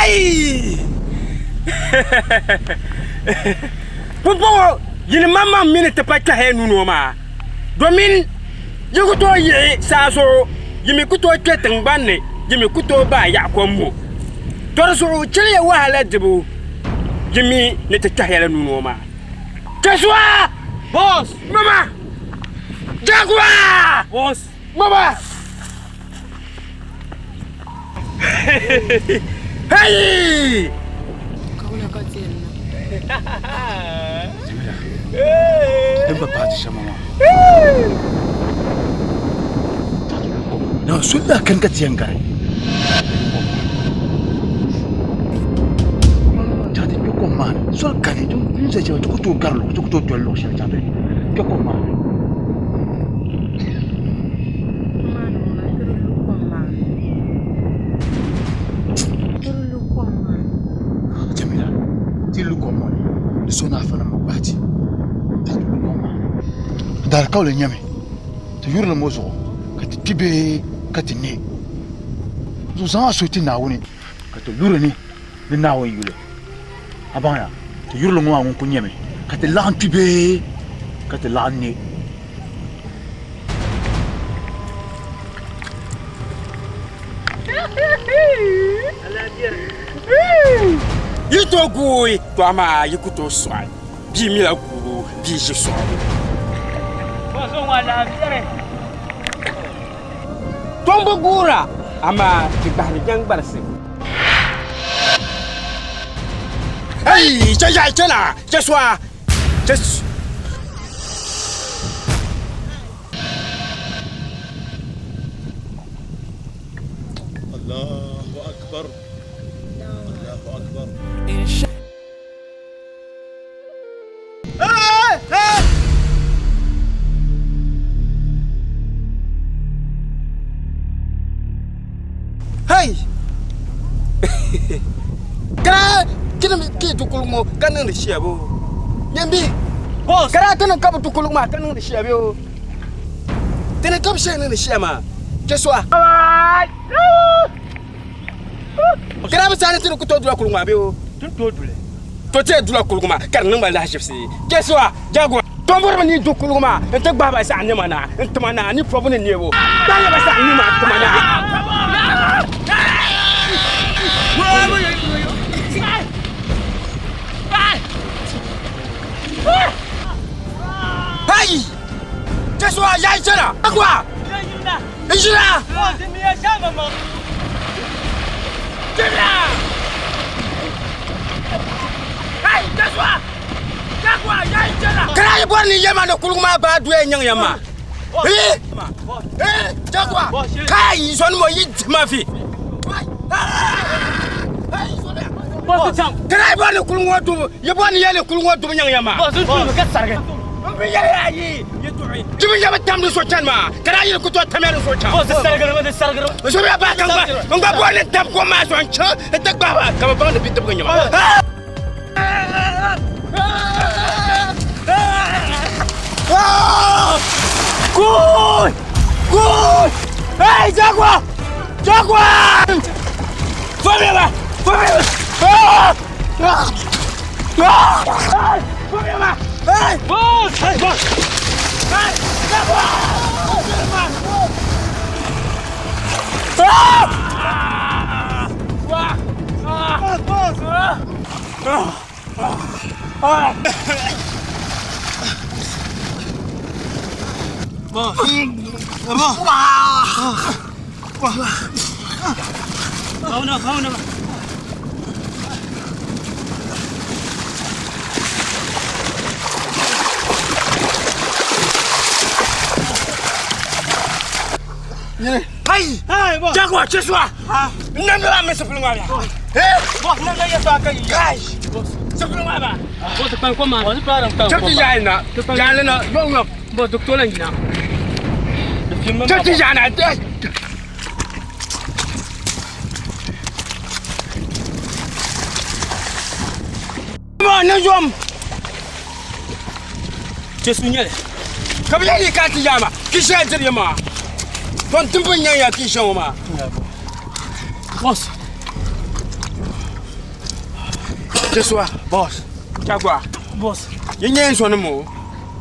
Hai! Pumpɔŋɔ yinim maŋmaŋ mi ni ti pa kpɛhiya nuu ni o maa, domin yi ku tooi yiɣi saa zuɣu, yi mi ku tooi kpe tiŋgban ni, yi mi ku tooi baai yaɣi kom ŋɔ. Tɔ di zuɣu chɛliya wahala dibu, yi mi ni ti kpɛhiya la nuu ni o maa. Joshua! Boss! Mama! Jaguar! Boss! Mama! Hey! Din bi paati shɛm maa na so daa kani ka ti yɛn gari chaŋ ti kpɛ kom maa ni soli kani din ʒɛ shɛli ti ku tooi gari ti ku tooi doli luɣu shɛli chaŋ ti kpɛ kom maa ni. Jamila ti lu kom ŋɔ ni di so ni afa nim bi gbaai ti ka ti lu kom maa ni. Daalikauli nyɛmi ti yurilim ŋɔ zuɣu ka ti kpi bee ka ti ne. Zuɣu zaŋ a suhu ti Naawuni ka ti luri ni ni Naawuni yuli. A baŋya ti yurilim ŋɔ maa ŋun kuli nyɛmi ka ti laɣim kpi bee ka ti laɣim ne. Yi tooi guui to amaa yi ku tooi sɔɣi bia mila guubu bia ʒi sɔɣibu. Tom bi guura amaa di gbahiri jɛŋgbarisi. Hey, chɛ yaɣi chɛ na, chɛ sɔa, chɛ. Allahu akbar Allahu akbar. Hey! Kara kini ki dukulu ŋɔ ka niŋdi shɛbu nyɛmbi. Boss. Kara tini ka bi dukulu maa ka niŋdi shɛbu. Tini ka bi shɛli niŋdi shɛm maa Joshua. Kara bi saani tini ku tooi dula kuligu maa bee o? Ti ni tooi duli. To ti yɛn dula kuligu maa ka di niŋ ba lahiʒibisi. Joshua, Jaguar. Tomboriba ni du kuligu maa n-ti gbahi ba zaɣ nɛma na n-tima na ni pɔbu ni neebu. Gbahi ba zaɣ nɛma n-tima na. Hey! Joshua, yayi chana! Jaguar! N-ʒira! Jira! Hey, Joshua! Jaguar, yayi chana! Kara yi bɔri ni yɛma ni kuligu maa baa duya nyaŋ ya maa. Eh! Eh, Jaguar! Kai, zɔni mo yi dima vi. Kara yi bɔri ni kuligu ŋɔ dubu, yi bɔri ni yɛli kuligu ŋɔ dubu nyaŋ ya maa. N bi yɛli ya yi yi tuɣi. Ti bi yɛbi tam di so chani maa, ka daa yili ku tooi tamya di so chaŋ. N suhuya bahi ka n gba n gba bɔri ni n tam kom maa zuɣu n chaŋ n ti gbahi ba ka bɛ baŋ ni bidibigi n-nyɛ ma. Guy! Guy! Hey, Jaguar! Jaguar! Fome ba! Fome ba! Ah! Ah! Ah! Hey! Fome ba! Hey! Boss! Hey, boss! Hey! Jaguar! Ah! Ah! Ah! Boss! Ah! Ah! Boss! Boss! Pauna, pauna. Hey! Hey, boss! Jaguar, Joshua! N namdi maa mini sipili ŋɔ bia. Hey! Boss, namda yɛtɔɣa ka yi. Kai! Sipili ŋɔ baa. Boss, kpan kom maa. Boss, kpan kom. Chɛ ti yaɣili na. Yaɣili na, yom yom. Boss, doktor lan yina. Chɛ ti yaɣili na. Ma ni yom. Chɛ su nyɛli. Ka bi yɛli ka ti yaɣi maa. Ki shɛli diri ya maa. Ton timbi n-nyaŋ ya ki shɛŋa maa. Boss. Joshua, Boss. Chagwa. Boss. Yi nyɛ n zɔnim o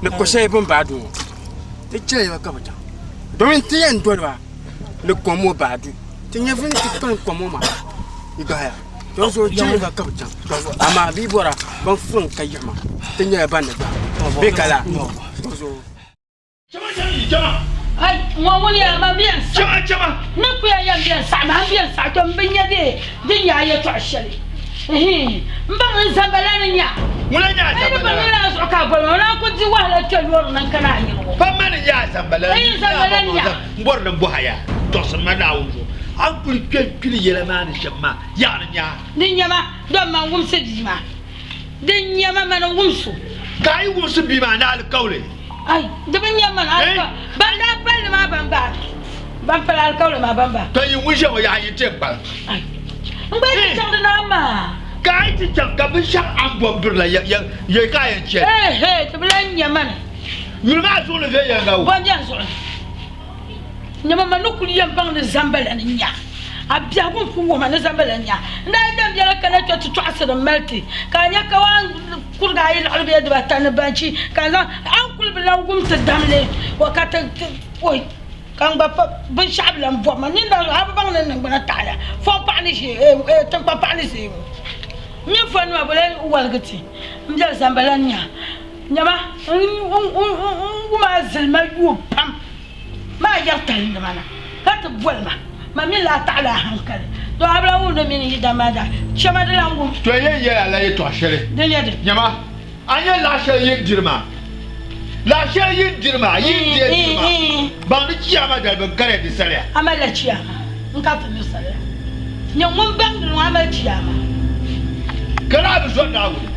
ni ko shɛli bɛ ni baai du ŋɔ. Ti chɛliya ba ka bɛ chaŋ. Domin ti yɛn doli ba ni kom ŋɔ baai du. Ti nyɛvuli ni ti kpalim kom ŋɔ maa n-gbahiya. Di zuɣu chɛliya ba ka bɛ chaŋ. Amaa bɛ yi bɔra ban furim ka yiɣi ma, ti nyɛla ban ni gbahi bɛ ka laa. Di zuɣu. Ai, ŋɔ ŋuni yaa ma bɛ yɛn saɣi. Ni kuya yɛn bɛ yɛn saɣi ma, n bɛ yɛn saɣi to m bi nya bee di nya a yɛtɔɣ shɛli. Ihi, m baŋ n zambala ni nya. Ŋuna nya a Ai ni zambala. baŋ ni a zuɣu ka a boli ma, o naan ku di wahala kpe loori ni n-kana a yini ŋɔ. Pa ma ni nya a zambala. N yi zambala ni nya. M bɔri ni m bɔhi a yaa, tɔɣisim ma Naawuni zuɣu. A ni kuli kpe n-kpili yɛla maa ni shɛm maa, yaɣi ni nya a. Di nya ma, dom ma n-wumsi bia maa. Di nya ma, mani n-wums o. Ka a yi wumsi bia maa ni alikauli. Ai, di bi nya mani alikauli. Ban daa pali li maa ban ba, ban pali alikauli maa ban ba. Ka yi ŋun ʒe ŋɔ yaɣa yi ti kpalim. Ai, n gba yi ti chaŋ di naan maa. Ka a yi ti chaŋ ka binshɛɣu a ni bom birila ya, ya, ya ka a yɛn chɛ. Ehe, di bi lan nya mani. Yuli maa zuɣu ni viɛnyɛliŋga wo. Bɔ m-beni zuɣu ni? Nyama ma ni kuli yɛn baŋ ni zambala ni nya a biɛhigu n-ku wuhi ma ni zambala ni nya. N daa yi dan biɛla kana kpe ti tɔɣisiri m mali ti, ka a nya ka waan kuriga ayi liɣiri bee dibata ni banchi ka n zaŋ a ni kuli bi lan wum ti damli o ka ti oi ka n gba pa binshɛɣu bi lan bɔbi ma. Nyin daa a bi baŋ ni n niŋgbuna taɣiya fɔŋ paɣa ni ʒee tiŋkpa paɣa ni ʒee ŋɔ. M mini fɔnima bi lan waligi ti m biɛli zambala ni nya. Nyama, n wum a zilima yuui pam maa yɛri talinima na, ka ti boli ma, ma mi lahi taɣila a haŋkali. To a bi lan wum di mini yi dam maa daa chɛ ma di lan wum. To n yɛn yɛl a la yɛtɔɣ shɛli. Di nyɛ di. Nyama, a nya laɣ shɛli yi ni diri maa? Laɣ shɛli yi ni diri maa, yi ni deei diri maa, baŋ di chiyaama dali bɛ ni kariya di saliya. A malila chiyaama n-ka ti mi saliya. Nyɛ ŋun baŋdi li ŋɔ, a mali chiyaama. Ka daa bi zɔri Naawuni.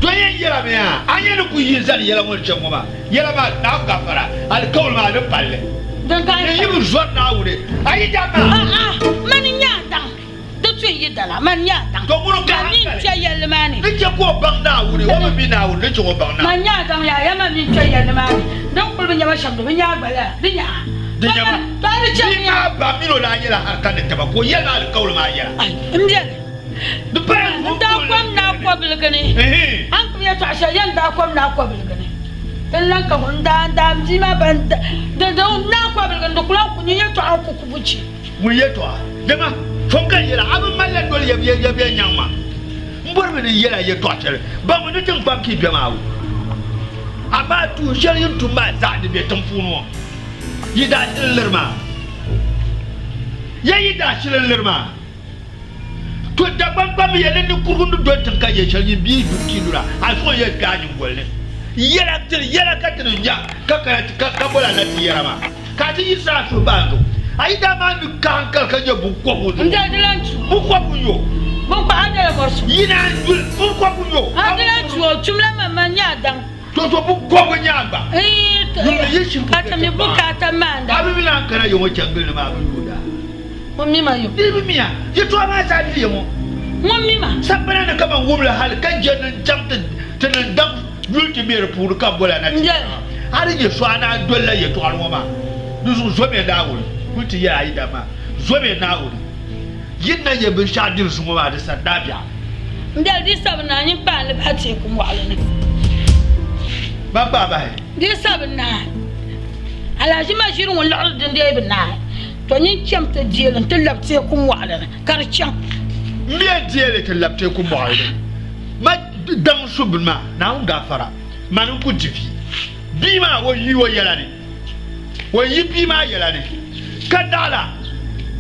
To yɛn yɛla mi a, a nya ni ku yi zani yɛla ŋɔ ni chɛ ŋɔ maa, yɛla maa Naawuni gafara, alikauli maa di palli. Din ka Di yi bi zɔri Naawuni, a yi daŋ maa. A'a, mani n-nyɛ a daŋ, di tu n yi dana, mani n-nyɛ a daŋ. To ŋuni ka Mani n hankali kpe yɛlli maa ni. ni chɛ ka o baŋ Naawuni, o bi mi Naawuni, ni chɛ o baŋ Naawuni. Mani n-nyɛ a daŋ yaa, ya mani mi n-kpe yɛlli maa ni. Din kuli bi nya ba shɛm, di bi nya a gba lala, di nya a. Di nya ma. To a di chɛ Bia mi a. maa ba min o daa nyɛla harika ni taba, ka o yɛli ma alikauli maa yɛla. Ai, m beni. Di paya N daa kom naa kɔbiligi ni. A ni kuli yɛtɔɣ shɛli yɛn daa kom naa kɔbiligi ni. Din lan ka n daa n daa m bia maa ban di di naa kɔbiligi ni di ku lan ku nyin yɛtɔɣa n-ku ku buchi. Ŋun yɛtɔɣa, dama fom ka n yɛla, a bi malila noli yɛbiya nyaŋ ma. M bɔrimi ni n yɛl a yɛtɔɣ shɛli baŋmi ni tiŋkpaŋ ka yi be maa wo. Amaa tuun shɛli yi ni tum maa zaa di be tiŋ puuni ŋɔ. Yi daa shili n-liri maa. Ya yi daa shili n-liri maa. To Dagbaŋ kpambi yɛli ni kurigu ni doli tiŋ ka yɛ shɛli nyin bia yi du ti lura a zuɣu yɛn kpe a nyingoli ni. Yɛla tiri yɛla ka ti ni nya ka kana ti ka boli a na ti yɛra maa ka a ti yiɣisi a suhu bahi zuɣu. A yi daa maa ni ka hankali ka nyɛ bunkɔbigu zuɣu. N di lan tu. Bunkɔbigu n-yo. Bunkɔbigu a nyɛla mɔri so. Yi naan yuli bunkɔbigu n-yo. A di lan tu o tumla maŋmaŋ nyɛ a daŋ. To to bunkɔbigu n-nyɛ a gba. Yuli yi shiri Ka ti mi bukaata maanda. A bi mi naan kana yɔŋɔ changili ni maa bi yuunda. Ŋun mi ma yo. Di bi miya, yɛtɔɣa maa zaa bɛ ya ŋɔ. Ŋun mi ma. Sagbana ni kaman wumli hali ka je ni n chaŋ ti ni daŋ yuli ti be di puuni ka boli a na ti yɛli ma, A di nyɛ so a naan dolila yɛtɔɣili ŋɔ maa, di zuɣu zomiya Naawuni. Kul ti yɛli a yidana maa, Zomiya Naawuni. Yi ni na nyɛ binshɛɣu diri zuŋɔ maa di sani dabiɛɣu. M biɛli di sabi naa nyin kpaai li bahi teeku mɔɣili ni. Ban kpaai bahi. Di sabi naa Alhaji Maʒiri ŋun liɣiri din dee bi naai. To nyin cham ti deei li nti lab teeku mɔɣili ni ka di chaŋ. M mi yɛn deei li ti lab teeku mɔɣili ni. Ma daŋ su bini maa, Naawuni gaafara, mani n-ku di vi. Bia maa, o yi o yɛla ni. O yi bia maa yɛla ni, ka naɣila,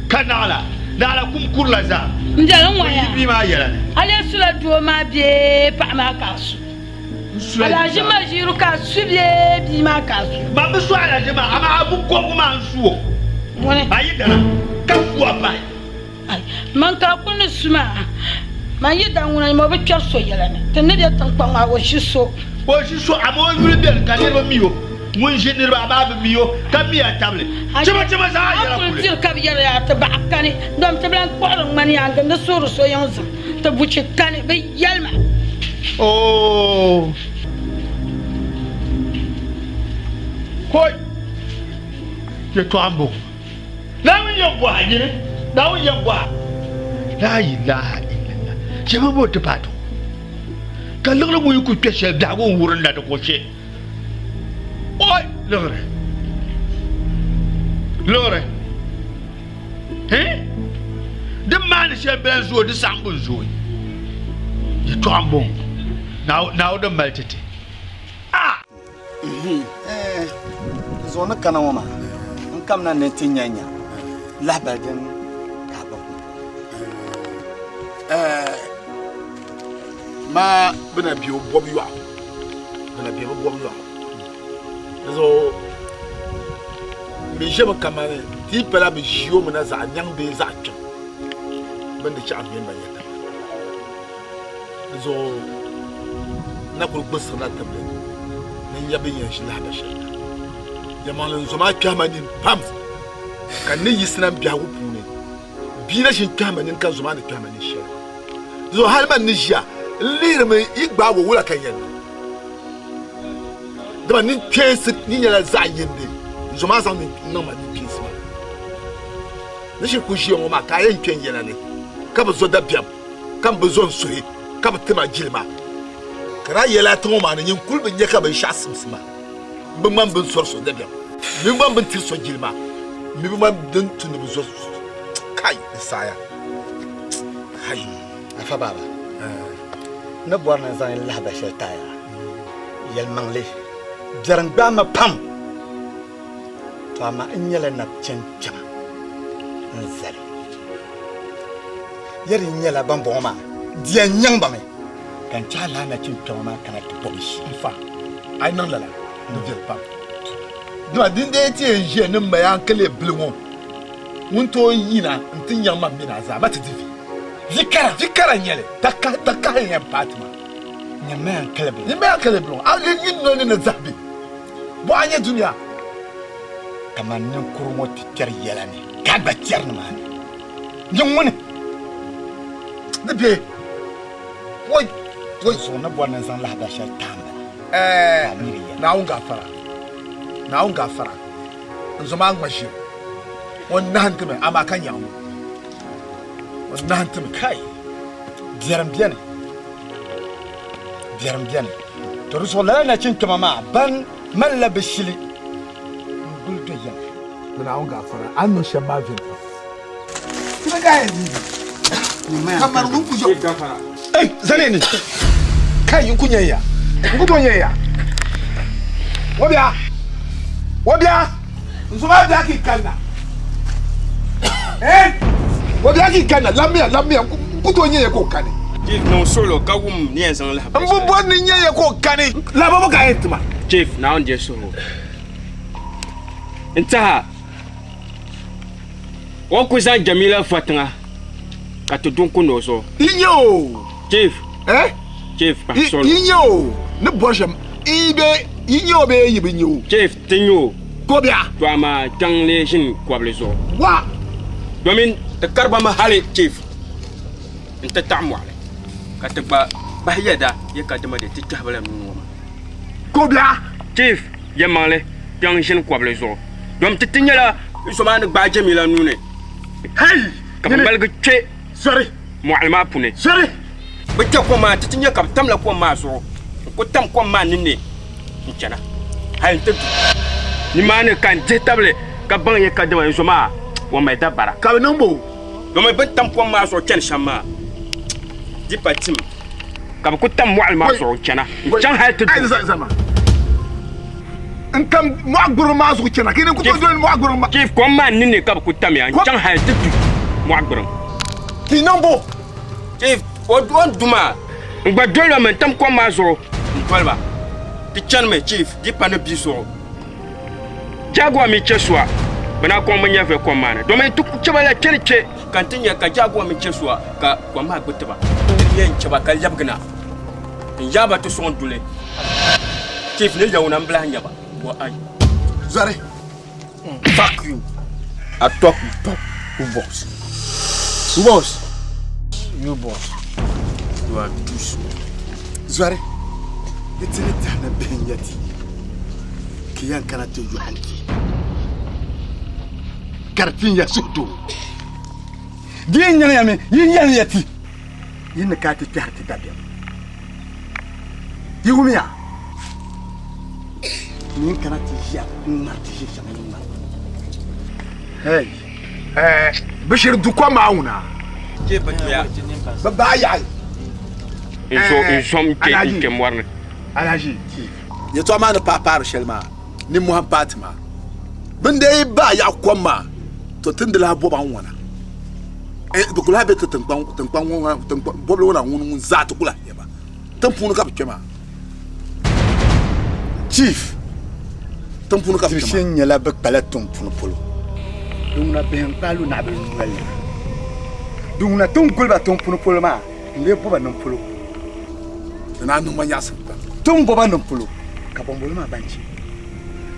ka naɣila, naɣila kum kurila zaa. M biɛli O yi ŋɔya, bia maa yɛla ni. a lee sula doo maa bee paɣa maa ka a su? N sula Alhaji yisa. Maʒiiru ka a su bee bia maa ka a su? Man bi su Alhaji maa, amaa a bunkɔbigu maa n su o. Ŋuni? A yi dana ka su a pahi. Ai, man ka a kuli ni su maa, man yi daŋ ŋuna nyama o bi kpɛri so yɛla ni. Ti ni be tiŋkpaŋ maa o ʒi so. O ʒi so, amaa o yuli beni ka niriba mi o. Ŋun ʒi niriba amaa bi mi o ka mi a tabili. Chima chima zaa A yɛla kuli kuli. diri ka bi yɛri yaa ti baɣa kani, dom ti bi lan kpuɣiri ŋmani yaa n-gindi suhiri so yiŋ zim. Ti buchi kani, bɛ yɛli ma. Oo! Koi! Yɛtɔɣa m-bɔŋɔ. Naawuni yɛn bɔhi a nyini, Naawuni yɛn bɔhi a. Laa ilaha illallah. Chɛ ma bo ti paati ka liɣiri ŋun yi ku kpɛ shɛli biɛhigu n-wurinda di ku chɛ. Oi liɣiri! Liɣiri! Hii! Di maani shɛli bɛn zooi di saɣimbu n-zooi. Yɛtɔɣa m-bɔŋɔ. Naawuni din mali ti ti. Ah! Zuɣu ni kana ŋɔ maa n kamina ni ti nya nya lahibali din ka a gbubi. Maa bɛ na be o bɔbu yɔɣu, bɛ na be bɛ bɔbu yɔɣu. Di zuɣu m bi ʒemi kamani ti yi pala bɛ ʒi o mi na zaɣ nyaŋ bee zaɣ kpiŋ bɛ ni di chaɣ bɛ ba nya taba. Di zuɣu n na kul gbulisirila tibili ni n nya bɛ ni yɛn ʒi lahiba shɛli na. Yɛlimaŋli n zo maa kpɛhi ma nini pam, ka n ni yiɣisina m biɛhigu puuni bia na ʒi n-kpɛhi ma nini ka n zo maa ni kpɛhi ma nini shɛli. Di zuɣu hal man ni ʒiya n lihirimi yi gbaag o wula ka n yɛn niŋ? Dama ninkpeensi ni nyɛla zaɣ yindi, n zo maa zaŋ niŋ ma ninkpeensi maa. Ni shiri ku ʒiya ŋɔ maa ka a yɛn kpe n yɛla ni, ka bi zo dabiɛm. Ka m bi zo n suhi, ka bi ti ma jilima. Ka daa yɛli a tiŋ ŋɔ maa ni, Nyin kul bi nya ka binshɛɣu simsi ma. M bi ŋmani bɛ ni sɔri so dabiɛm, m mi bi ŋmani bɛ ni tiri so jilima, m mi bi ŋmani din tu ni bɛ zo kai di saaya. Hai! Afa Baaba, n ni bɔri ni n zaŋ lahibali shɛli taai a, yɛlimaŋli, biɛrim gbaai ma pam, to amaa n nyɛla nabichɛn kpɛma n-zali. Yɛri yi nyɛla ban bɔŋɔ maa, di yɛn nyaŋ ba mi, ka n chahi lala nachin kpɛma maa kana ti bɔbi ʒii. N fa, a yi niŋ lala, di viɛli pam. Dama din dee ti yɛn ʒiya ni m ma yaa n-ka leei bili ŋɔ ŋun tooi yina nti nyaŋ ma mini a zaa, ma ti di vi. Vi kara, vi kara n-nyɛ li, takahi, takahi n-yɛn paai ti ma. Nyɛ ma yaa n-ka leei bili ŋɔ. Nyɛ ma yaa n-ka leei bili ŋɔ. A leei nyin noli ni ni zahi be. Bɔ a nyɛ dunia? Kaman ninkuri ŋɔ ti kpɛri yɛla ni ka a gba kpɛri nimaani. Nyin ŋuni? Di be. Woi! Woi! Zuɣu ni bɔri ni n zaŋ lahibali shɛli taai m-bala. Ɛɛ, Ka a mi di yɛla. Naawuni gaafara. Naawuni gaafara. N zo maa ŋma ʒiri. O nahim ti mi, amaa ka nyaŋ o. O nahim ti mi. Kai! Biɛrim beni. Biɛrim beni. To di zuɣu lala nachinkpɛma maa ban malila bɛ shili n-guli do yɛm. Ti Naawuni gaafara, a ni niŋ shɛm maa viɛli pam. Ti bi gahi di ka mani ŋun ku zo. Ei, zani ni. Kai, n ku nya ya. N ku tooi nya ya. Wobia! Wobia! N zo maa bia ka yi kanna. Eh! Wobia ka yi kanna, lammiya, lammiya. N ku tooi nya ya ka o kani. Chief, niŋ suɣilo ka wum ni yɛn zaŋ lahabali N bi bɔri ni n nya ya ka o kani. Lahabali ka a yɛn ti ma. Chief, Naawuni deei suhigu. N tɛha o ku zaŋ Jamila fa tiŋa ka ti du n-kundi o zuɣu. Yi nya o. Chief. Eh? Chief, kpahi soli. Yi nya o ni bɔri shɛm. Yi be, yi nya o bee yi bi nya o? Chief, ti nya o. Ka o bia? To amaa kpiɔŋ lee ʒini kɔbili zuɣu. Wa! Domin ti kari ba mi hali, Chief, n-ti taɣi mɔɣili ka ti gba bahi yɛda yi ka dima di ti kpɛhi ba la nuu ŋɔ maa. Ka o bia? Chief, yɛlimaŋli, kpiɔŋ ʒini kɔbili zuɣu. Dom ti ti nyɛla so maa ni gbaai Jamila nuu ni. Hey! Ka bɛ ŋmaligi kpe Sori! mɔɣili maa puuni. Sori! Bɛ kpe kom maa, ti ti nya ka bɛ tamla kom maa zuɣu n-ku tam kom maa ninni n-chana hal nti du. Nimaani ka n dihi tabili ka baŋ ya kadama n zo maa o mali dabara. Ka bɛ niŋ ba o. Domi bɛ ni tam kom maa zuɣu chani shɛm maa di pa tim. Ka bɛ ku tam mɔɣili maa zuɣu n-chana n-chaŋ hal ti du. N tam mɔɣ gburiŋ maa zuɣu chana, ka yi ni ku tooi doli mɔɣ gburiŋ maa. Chief, kom maa ninni ka bɛ ku tamya n-chaŋ hal ti du mɔɣ gburiŋ. Ti niŋ bo? Chief, o ni du maa, n gba doli ba mi n-tam kom maa zuɣu n-doli ba. Ti chanimi, Chief, di pa ni bia zuɣu. Jaguar mi chɛ sua, bɛ na kɔŋ bɛ nyɛvili kom maa ni, domin ti ku chɛ ba la kpe ni kpe. Ka n ti nya ka Jaguar mi chɛ sua ka kom maa gbi ti ba. N yɛn chɛ ba ka lɛbigina n-yaai ba ti sɔŋ duli. Chief ni lɛwuna m-bilahi nya ba. Bɔ ai. Zɔri. Fuck you. I talk, you talk. Who boss? Who boss? You boss. You are too small. Zɔri. Di ti ni tɛhi ni bihi n-nyɛ ti, ka yɛn kana ti yɔhim ti, ka di tin ya suhudoo. Di yi nyaŋ ya mi, yi yɛli ya ti. Yi ni kana ti kpɛhiri ti dabiɛm. Yi wumiya? Nyin kana ti ʒiya n-ŋmari ti ʒi shɛŋa yi ŋmari. Hey, eh, bɛ shiri du kom maa wuna. Bɛ baai yaɣi. N zom n kpe mɔri ni. Alhaji, yɛtɔɣa maa ni paai paari shɛli maa, nimmohi m-paai ti maa. Bɛ ni dee baai yaɣi kom maa, to ti ni di lahi bɔba n-ŋɔna. Bɛ ku lahi be ti tiŋkpaŋ bɔbili ŋɔ na ŋuni ŋun zaa ti ku lahi nya ba. Tiŋ puuni ka bɛ kpe maa. Chief, tiŋ puuni ka bɛ kpe maa. Diri nyɛla bɛ kpala tiŋ puuni polo. Din ŋuna bihi n-kpaai lu naɣibil noli ni. Din ŋuna ti ni guli ba tiŋ puuni polo maa n-lee bo ba niŋ polo. Di naan niŋ ma nyaɣisim pam. Ti ni bo ba niŋ polo, ka bɔmbolo maa gba n-chɛ.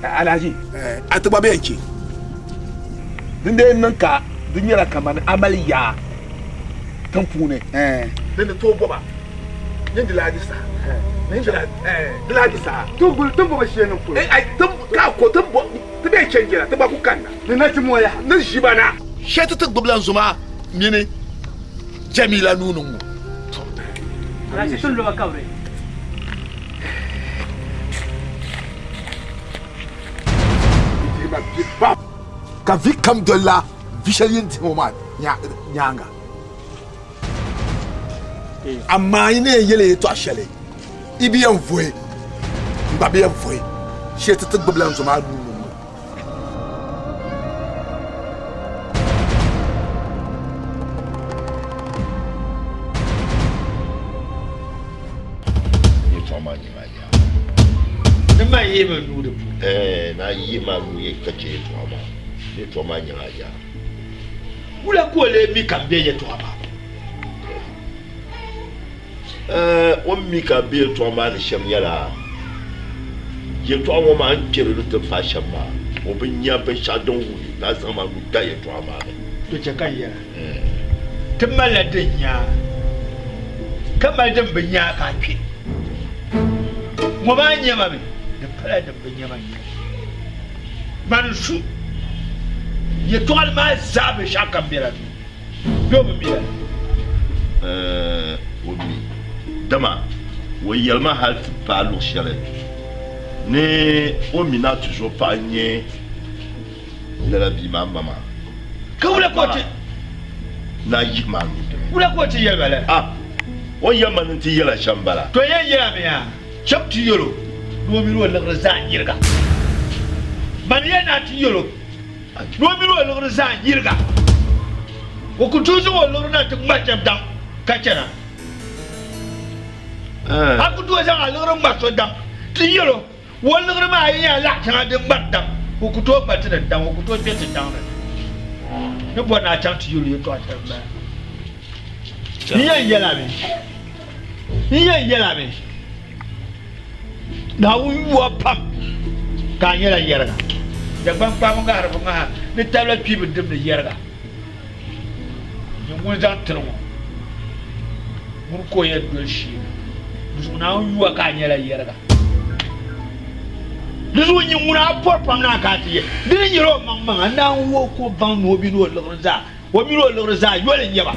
Alhaji, a ti gba bɛ yɛn chɛ. Din dee niŋ ka di nyɛla kamani a mali yaa tiŋ puuni, din ni tooi bɔba ni di lahi di saha, ni di lahi di saha. Ti guli ti bɔba shee niŋ polo. Ka ko ti bɔ ti bɛ yɛn chɛ n-jɛla ti gba ku kanna. Ni na ti mooi yaha. Ni ʒi ba na. Shee ti ti gbubila Nzuma mini Jamila nuu ni ŋ-ŋɔ. Alhaji, ti ni lo ba kabiri. Ka vi kam dolila vi shɛli yin dihi o maa nyaaŋa. Amaa yi ni yɛn yɛli yɛtɔɣ shɛli, yi bi yɛn vuhi, n gba bi yɛn vuhi shee ti ti gbibila n zo maa nuu ni ŋɔ. Yɛtɔɣa maa nyɛla yaa. Ni man yihi ma nuu di puuni. Ɛɛ, ni a yihi ma nuu ye ka chɛ yɛtɔɣa maa. Yɛtɔɣa maa nyɛla yaa. Wula ka o lee mi ka m be yɛtɔɣa maa puuni? Ɛɛ, o ni mi ka m be yɛtɔɣa maa ni shɛm nyɛla, yɛtɔɣa ŋɔ maa n kpɛri li ti paai shɛm maa, o bi nya binshɛɣu din wuhi ni a zaŋ ma nuu da yɛtɔɣa maa ni. To chɛ ka n yɛl a, Ti malila din nya ka mali din bi nya ka a kpe. Ŋɔ maa nya ma mi, di pala din bi nya ma n-nyɛ li. Mani n-su yɛtɔɣili maa zaa binshɛɣu kam bela di ni bee o bi mi lala? Ɛɛh, o mi. Dama o yɛli ma hal ti paai luɣ shɛli ni o mi ni a tizɔpaɣa n-nyɛ Lala bia maa ma maa. Ka wula ka o ti. Na yihi maa nuu dini. Wula ka o ti yɛli ba lala? Ah! O ni yɛli ma ni n ti yɛla shɛm m-bala. To yɛn yɛla mi yaa, cham ti yɛl o ni o mini o liɣiri zaa yiriga. Mani yɛli ni a ti yɛl o ni o mini o liɣiri zaa yiriga. O ku tooi zaŋ o liɣiri na ti ŋma shɛb daŋ ka chana. A ku tooi zaŋ a liɣiri ŋma so daŋ ti yɛl o. Woliɣiri maa yi nyɛla laɣ shɛŋa din ŋmari daŋ, o ku tooi ŋma ti di daŋ, o ku tooi kpe ti daŋ ni. Ni bɔri ni a chaŋ ti yuli yɛtɔɣ shɛli m-bala. N yɛn yɛl a mi, n yɛn yɛl a mi, Naawuni yuwa pam ka a nyɛla yɛriga. Dagbaŋ kpaami ŋahiri bi ŋaha ni tabila kpi bi dimdi yɛriga. Nyini ŋun zaŋ tiri ŋɔ, ŋuni ka o yɛn doli shee na? Di zuɣu Naawuni yuwa ka a nyɛla yɛriga. Di zuɣu nyin ŋuni a pɔri pam naan ka a ti yɛ. Di ni nyɛla o maŋmaŋa Naawuni wuhi ka o baŋ ni o mini o liɣiri zaa, o mini o liɣiri zaa yoli n-nyɛ ba.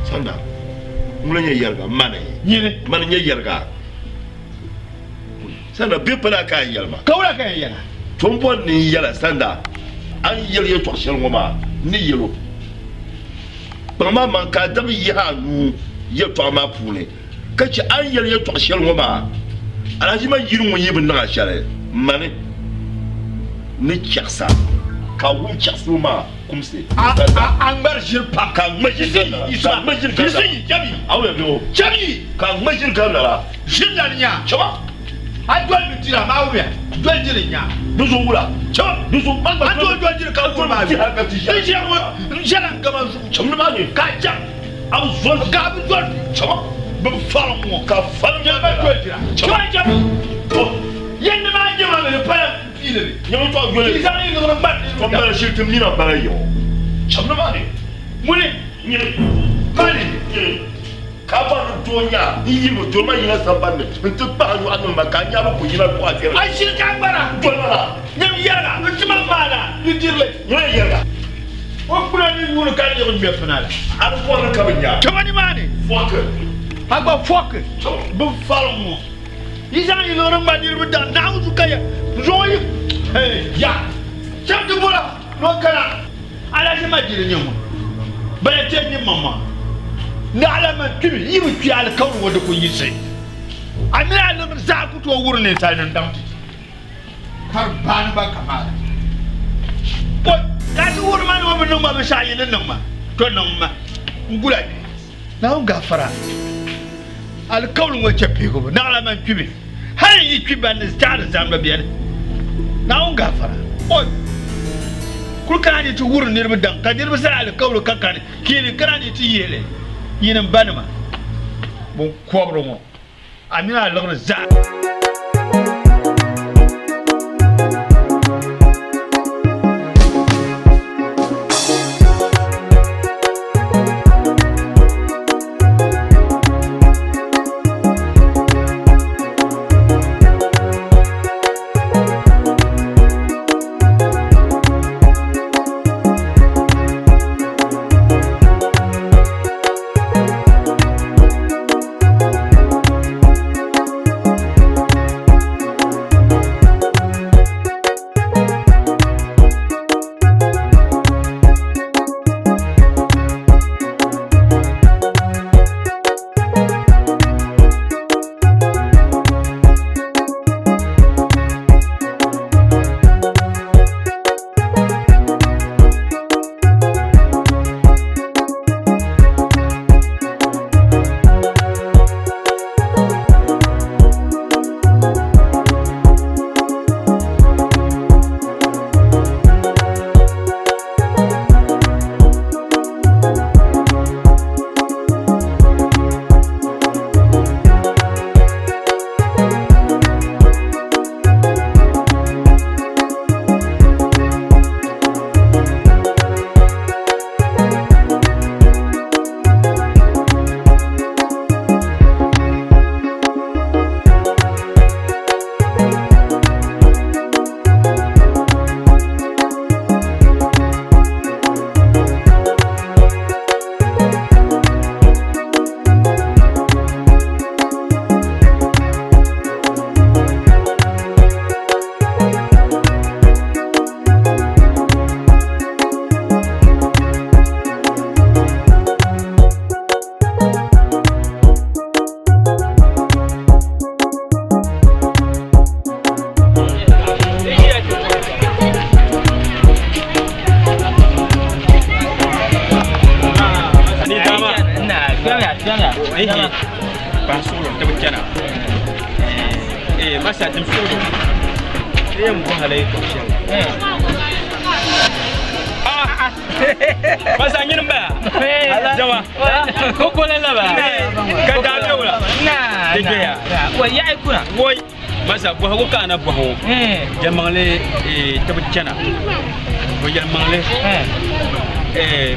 Sanda, ŋuni n-nyɛ yɛriga? Mani. Nyini. Mani n-nyɛ yɛriga. Sanda, bɛ pala ka a yɛli ma. Ka wula ka yɛn yɛla? To m bɔri ni n yɛla sanda a ni yɛli yɛtɔɣ shɛli ŋɔ maa, n ni yɛl o. Kpaŋ maa maŋ ka a dabi yihi a nuu yɛtɔɣa maa puuni, ka chɛ a ni yɛli yɛtɔɣ shɛli ŋɔ maa. Alhaji ma yiri ŋun yi bi niŋ a shɛli, mani ni chaɣisa ka a wum chaɣisibu maa kumsi. A a ŋmari ʒiri pam. Ka a ŋma ʒiri ka lala. Ka a ŋma ʒiri ka lala. A wuya bɛ o. Chɛbi. Ka a ŋma ʒiri ka lala. Ʒiri lani nya. Chɛba. A doli mi dira maa wuya. Doli diri nya. Di zuɣu wula. Chɛba. Di zuɣu man gba. A doli doli diri ka wuri maa. N ʒiya ŋɔ n ʒɛla n gama zuɣu. Chɛm ni maa ni. Ka a chaŋ. A bi zoli. Ka a bi zoli. Chɛba. Bɛ bi fari ŋɔ. Ka fari ŋɔ. Nyɛma doli dira. Chɛba chɛba. Yɛn ni maa nyɛma mi di pala piili mi. Nyɛma tɔɣa doli. Yi zaŋ yi liɣiri ŋmari. Tom bala shiri tim nina bala yiɣi. Chɛm ni maa ni. Ŋuni. Nyini. Mani. Nyini. Ka a bɔri ni doo nya n yi bi doli ma yina samban ni nti kpahi nyɔɣu niŋ ma ka a nya bi ku yina tɔɣa viɛla. A ʒiri ka a gbara. Doli ma na. Nyam yɛriga n tima maana ni dirili. Nyam yɛriga. O kpuna ni yuuni kuli ka niɣi ŋmɛ pina la. A bi bɔri ni ka bi nya. Kpɛma nimaani. Fɔki. A gba fɔki. Bin faliŋ ŋɔ. Yi zaŋ yi liɣiri ŋma niriba daŋ Naawuni zuɣu ka ya zuɣu yi ya. Shɛba ti bɔra ni o kana. Alahichi majili nyɛ ŋun bala ti ni maŋmaŋa. Naɣila man kpimi yi bi kpi alikauli ŋɔ di ku yiɣisi. A mini a liɣiri zaa ku tooi wuri ninsalinim daŋ ti ti. Ka di baani ba kamaala. Oi! Ka a ti wuri ma ni o bi niŋ ma binshɛɣu yi ni niŋ ma, to niŋm ma n-gul a bihi. Naawuni gaafara alikauli ŋɔ chɛ pihigibu, naɣila man kpimi. Hal n yi kpi ban ni zaɣiri zahimba beni. Naawuni gaafara. Oi! Kul kana ni ti wuri niriba daŋ, ka niriba zali alikauli ka kani, ka yi ni kana ni ti yihi li, yinim banima biŋkɔbiri ŋɔ. A mini a liɣiri zaa.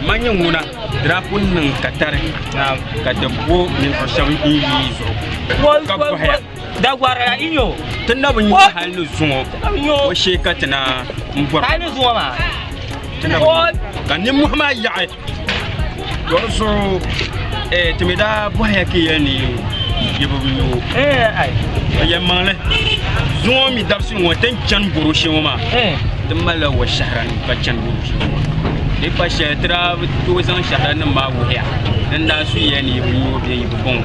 Man nyɛ ŋuna di daa pun niŋ katari ka ti bo ninvuɣu shɛba n yi yi zuɣu ka bɔhiya Dagwarila yi nyo ti na bi nyo hali ni zuŋɔ o shee ka ti na n bɔri hali ni zuŋɔ maa ti na bi nyo ka nimmohi maa yaɣi to di zuɣu ti mi daa bɔhiya ka yɛli ni yi bi nyo yɛlimaŋli zuŋɔ mi dabisi ŋɔ ti ni chani bɔro shee ŋɔ maa ti malila wa shɛhira ka chani bɔro shee ŋɔ maa di pa shɛli ti daa bi tooi zaŋ shɛhira nim maa wuhiya din daa su ya ni yi bi nyo bee yi bi bɔŋɔ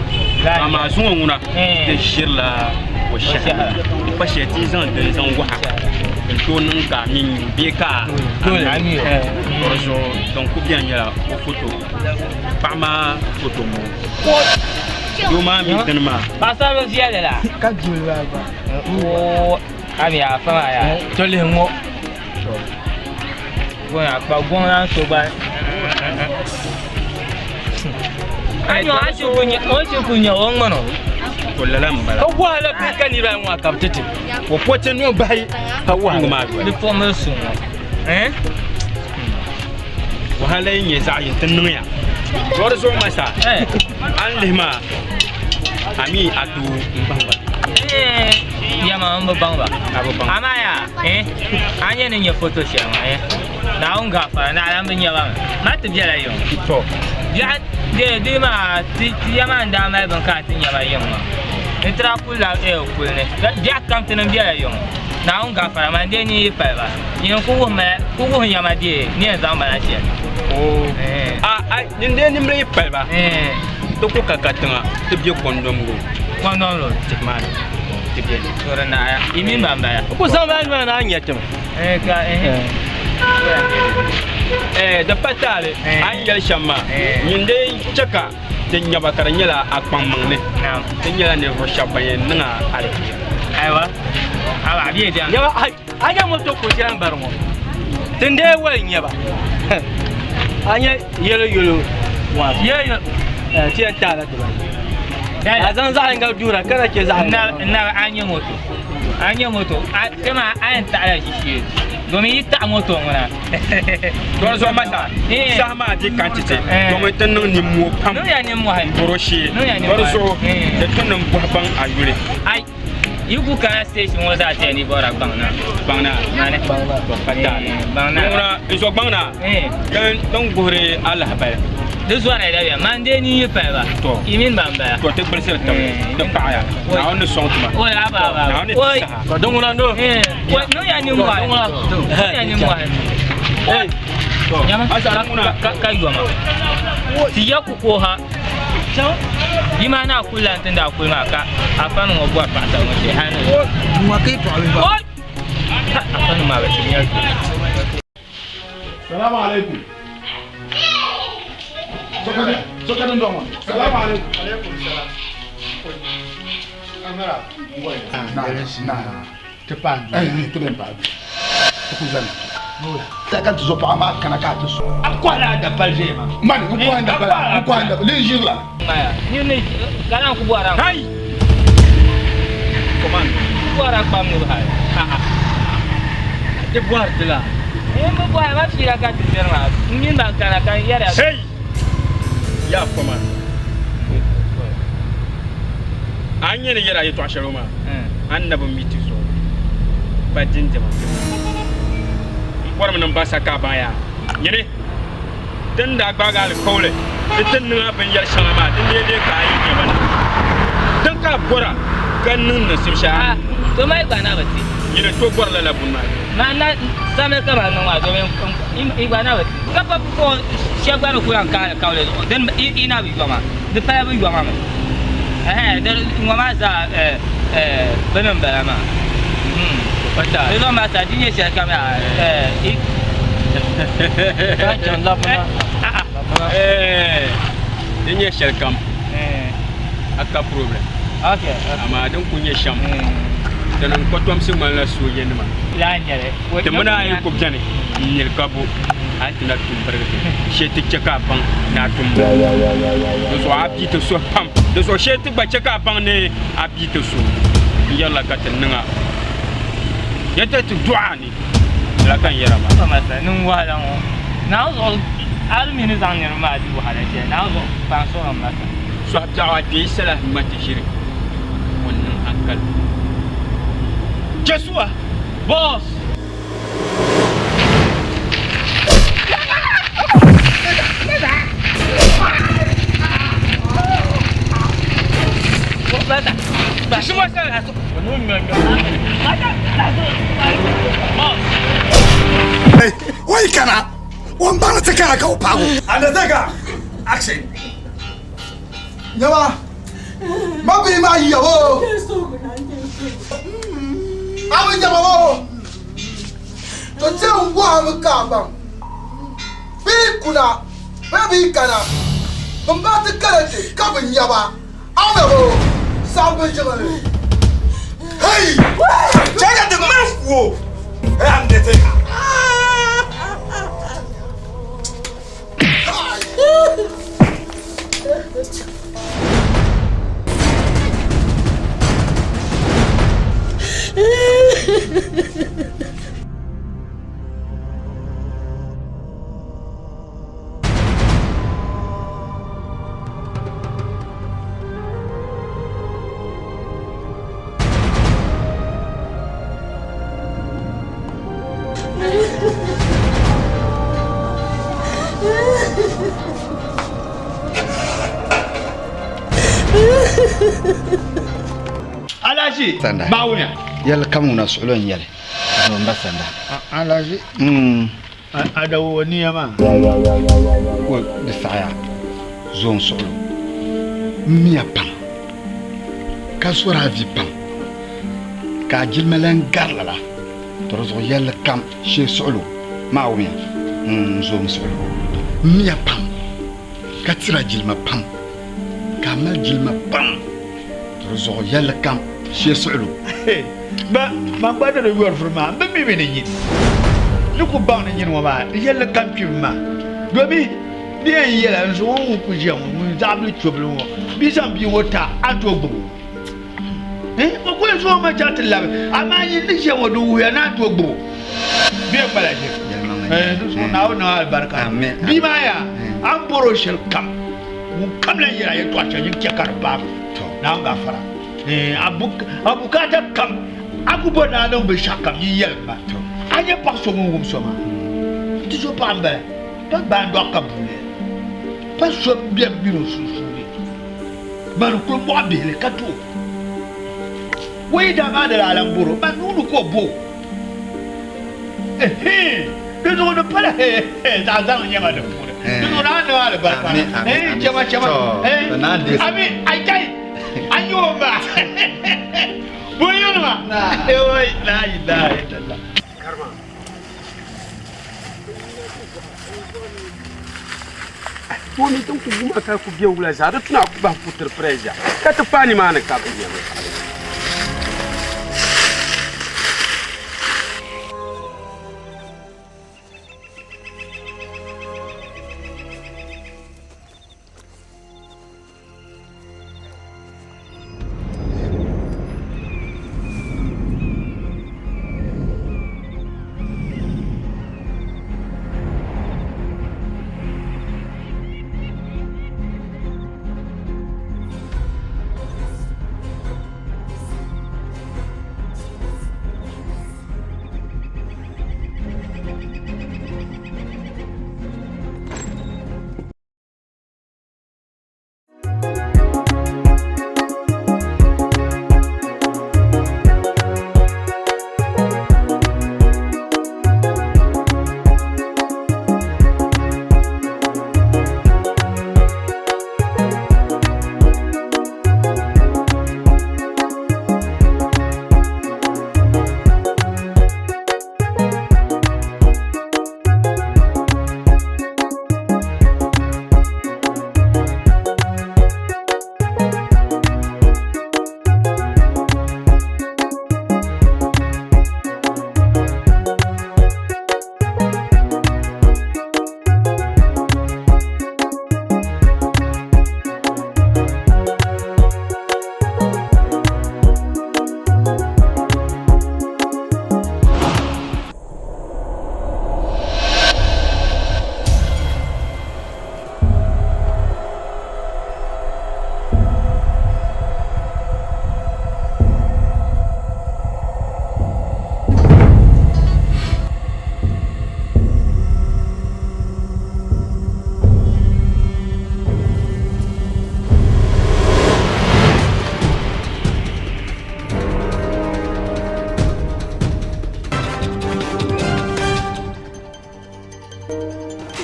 amaa zuŋɔ ŋuna ti ʒirila wa shɛhira di pa shɛli ti yi zaŋ dini zaŋ waha n tooi niŋ ka a mi nyu bee ka a mi nyu di zuɣu din ku bɛni nyɛla o foto paɣa maa foto ŋɔ doo maa mi dini maa paɣasaribili viɛlli la ka duli maa gba oo a mi afa maa yaa to lihi ŋɔ gɔŋ kpa gɔŋ lan so gba a nyɔ a shi ku nyɛ o shi ku nyɛ o ŋmani o to lala n bala ka wahala bihi ka niriba ayi ŋɔ ka bi ti ti o pɔti noo bahi ka wahala maa doli di puɣimili suŋ ŋɔ eh wahala yi nyɛ zaɣ yini ti niŋya to di zuɣu maa sa a ni lihi maa a mi a tu n baŋ ba yɛma n bi baŋ ba a bi baŋ amaa yaa eh a nyɛ ni nyɛ foto shɛli ŋɔ eh. Naawuni gaafara naɣila m bi nya ba mi. Ma ti bela yiŋ. To. Biɛɣu dee dee maa ti ti ya maa n-daa mali bini ka a ti nya ba yiŋ maa. Ni ti daa kuli la kuli ni. Biɛɣu kam ti niŋ bela yiŋ. Naawuni gaafara man dee nini yi pali ba. Nyin ku wuhi ma ku wuhi ya ma dee ni yɛn zaŋ ma na shɛli. Oo. A a nyin dee nimbila yi pali ba. Ti ku ka katiŋa ti be Kɔndɔm Road. Kɔndɔm Road? Tihi maa ni ti be ni. To di naaya. Yi mini ban bala. N ku zaŋ ba noli ni a nya ti mi. Ka Eh, di pa taali a ni yɛli shɛm maa nyin dee chɛ ka ti nya ba ka di nyɛla a kpaŋmaŋ ni ti nyɛla ninvuɣ shɛba ban yɛn niŋ a aliheri. Aiwa, a a bɛ Nyaba a nya moto ku chani bari ŋɔ ti n dee wali nyaba a nya yɛlo yɛlo waa Yɛlo ti yɛn taala dibayi a zaŋ zaɣ yinga duhira ka na chɛ zaɣ yinga N nabi a nya moto a nya moto a kpɛma a yɛn taɣila ʒishee domin yi taɣi moto ŋuna Dɔri zuɣu masa saha maa di ka n-ti ti domin ti niŋ nimmoo pam Niŋya nimmohi n-bɔr o shee Niŋya nimmohi dɔri zuɣu di tu ni m bɔhi baŋ a yuli. Ai yi ku kana station ŋɔ zaa ti yɛn di bɔra gbaŋ na. Gbaŋ na. Mani. To pa taali. Gbaŋ na. Ŋuna n zo gbaŋ na. Din guhiri a lahabali. Di zɔri la bɛ man dee ni yi pali ba. To. Yi mini ban bala. To ti gbulisiri tibili. Ti paɣiya. Naawuni ni sɔŋ ti ma. Oi aba aba. Naawuni ni ti saha. Ka din ŋuna no. Oi niŋya nimmohi. Niŋya nimmohi. Nyama ka yoma. Ti ya kuko ha. Yi maa naa kuli lan ti daa kuli maa ka afani ŋɔ bɔri paɣasari ŋɔ shee hali ni. Ŋɔ ka yi tɔɣi bihi ba. Oi! Afani maa bi ti nyɛli. Salamu alaikum. Sokadin dɔŋɔ. Salamu alaikum. Alaikum salam. Amara. Na, na. Ti paai n duu. Ti bɛn paai duu. Ti ku zani. Ka ti zo paɣa maa kana ka a ti so. A kɔhila a dapali ʒiɛya maa. Mani, n kɔhi n dapali, n kɔhi n dapali, di ʒiri la. Ni ka naan ku bɔra. Hai! Command. Ku bɔra kpam ni hali. Ti bɔri ti la. N bi bɔri ma fiila ka ti diri maa. N mini ban kana ka n yɛri ya. Hey! Ya command. A ni nyɛ ni yɛri a yɛtɔɣ shɛli ŋɔ maa, a ni na bi mi ti zuɣu pa dindima. M bɔrimi ni m baŋ sa ka a baŋ yaa. Nyini, ti ni daa gbaagi alikauli ni ti niŋ a binyɛr shɛŋa maa, din lee lee ka a yi nya ba na. Din ka a bɔra ka niŋ niŋsim shɛli a ni. To mali gba na bi ti. Nyini n-tooi bɔri lala buni maa. Man na samli ka man niŋ maa domin i gba na bi ti. Ka pa puɣ shɛba gba ni ku lan ka alikauli zuɣu, din i na bi yoma, di pala bi yoma mi. Ɛhɛn, di ŋɔ maa zaa bini m-bala maa. Di zuɣu maa sa di nyɛ shɛli kam yaa i. Ka chaŋ labina. Di nyɛ shɛli kam a ka problem. Okay. Amaa din ku nyɛ shɛm ti niŋ kɔtomsi ŋmanila soojanima. Laa n-nyɛ li. Ti mini a yi ku beni n-niri ka bo, a ni ti na tum birigi ti, shee ti chɛ ka a baŋ ni a tum birigi. Di zuɣu a bia ti suhi pam. Di zuɣu shee ti gba chɛ ka a baŋ ni a bia ti suhi. N yɛrila ka ti niŋ a yɛda ti dɔɣi a ni. Lala ka n yɛra maa. Ba Masa, niŋ wahala ŋɔ. Naawuni zuɣu a di mi ni zaŋ niriba maa di wahala shɛli, Naawuni zuɣu kpaŋ sɔŋ Masa. Sɔhi biɛɣu a kpee salahi ŋma ti ʒiri ŋun niŋ hankali. Jɛsua! Boss! O yi kana o ni baŋ ni ti kana ka o paagi o. Undertaker, action. Nyama, ma bihi maa yiya o. A bi nyama o. To che n bɔhimi ka a baŋ bɛ yi kuna bee bɛ yi kana bɛ maa ti kana ti ka bi nya ba a mi o saɣim bɛ jiŋli. Hey! Chaya the man wo. Hey, Undertaker. Alaji Maawunya. Yɛlli kam ŋuna suɣulo n nyɛli. Zo n ba sanda. Alaji. A da o niya maa. O di saɣaya zo n suɣulo. M miya pam ka zɔri a vi pam ka a jilima lan gari lala. To di zuɣu yɛlli kam shee suɣulo Maawunya. N zo n suɣulo. M miya pam ka tiri a jilima pam. Ka a mali jilima pam di zuɣu yɛlli kam shee suɣilo. Ba, man gba ni di yɔri vuri maa, m bi mi mi ni nyini. Ni ku baŋ ni nyini ŋɔ maa, di yɛlli kam kpimi maa. Domi di yɛn yɛla n zuɣu ŋun ku ʒiya ŋɔ, ŋun zaɣibili chobili ŋɔ, bɛ zaŋ bia ŋɔ ti a, a ni tooi gbubi o? O ku yɛn zaŋ o ma chaŋ ti labi, amaa nyini ni ʒiya ŋɔ di wuhiya ni a ni tooi gbubi o. Bɛ yɛn kpala ʒiri. Di zuɣu Naawuni niŋ alibarika. Bia maa yaa, a ni bɔri o shɛli kam. Ŋun kam lan yɛl a yɛtɔɣ shɛli, nyin chɛ ka di paagi Naawuni gaafara. A bukaata kam, a ku bɔri ni a niŋ binshɛɣukam, nyin yɛlim ma. A nya paɣ so ŋun wum so maa? Ti zo paɣa m-bala, pa baandɔɣu ka buuliya, pa so m-be m min o sunsuuni. Mani n-kul mɔɣi bihili ka ti o. O yi daa maa ni daa lan bɔr o, man nuu ni ka o bo o. Di zuɣu di pala zaɣ zaŋ nyɛma di puuni. Di zuɣu naa niŋ alibarika. Chɛma chɛma. Ami ai a nyɛ o ma. Bonyɔnima. La ilaha illallah. Karima. Tooni din ku wuma ka ku be wula zaa di tuna ku bahi putiri pressure ka ti paai nimaani ka bi nya binshɛɣu.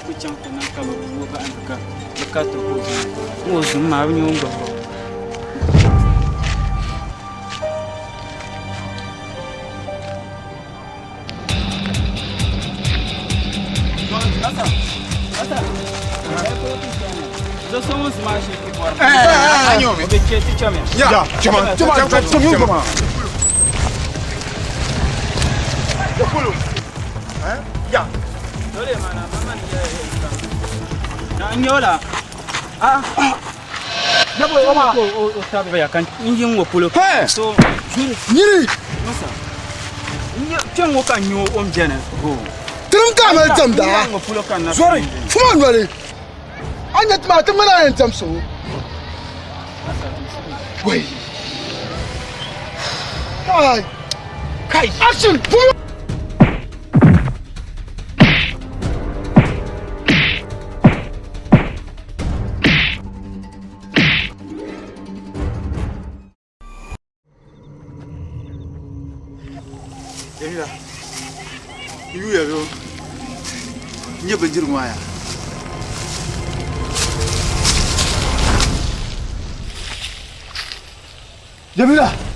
Ku chaŋ ti niŋ ka bɛ bu o bahi ka bɛ kariti o ka o zom. N o zom maa, a bi nya o ni gbubi o. Nyini. Tirim ka a mali diɛmda zɔri fuma noli a nya ti maa ti ŋmani a yɛn diɛm so wei kai kai action fuma. Jamila, n yuya bɛ n nyɛ bindirigu maa yaa. Jamila!